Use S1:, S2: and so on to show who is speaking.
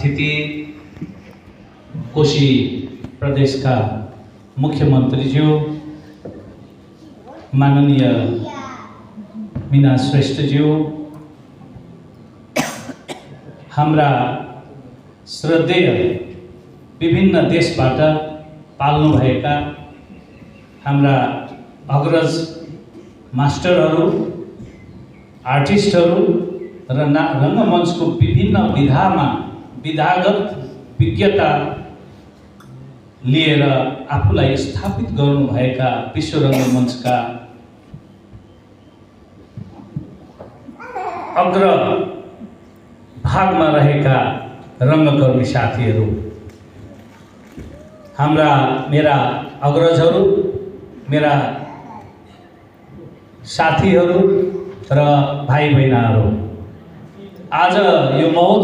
S1: अतिथि, कोशी प्रदेशका मुख्यमन्त्रीज्यू माननीय मीना श्रेष्ठज्यू, हाम्रा श्रद्धेय विभिन्न देशबाट पाल्नुभएका हाम्रा अग्रज मास्टरहरू, आर्टिस्टहरू र रङ्गमञ्चको विभिन्न विधामा विधागत विज्ञता लिएर आफूलाई स्थापित गर्नुभएका विश्व रङ्गमञ्चका अग्र भागमा रहेका रङ्गकर्मी साथीहरू, मेरा अग्रजहरू, मेरा साथीहरू र भाइ बहिनीहरू, आज यो महोत्सव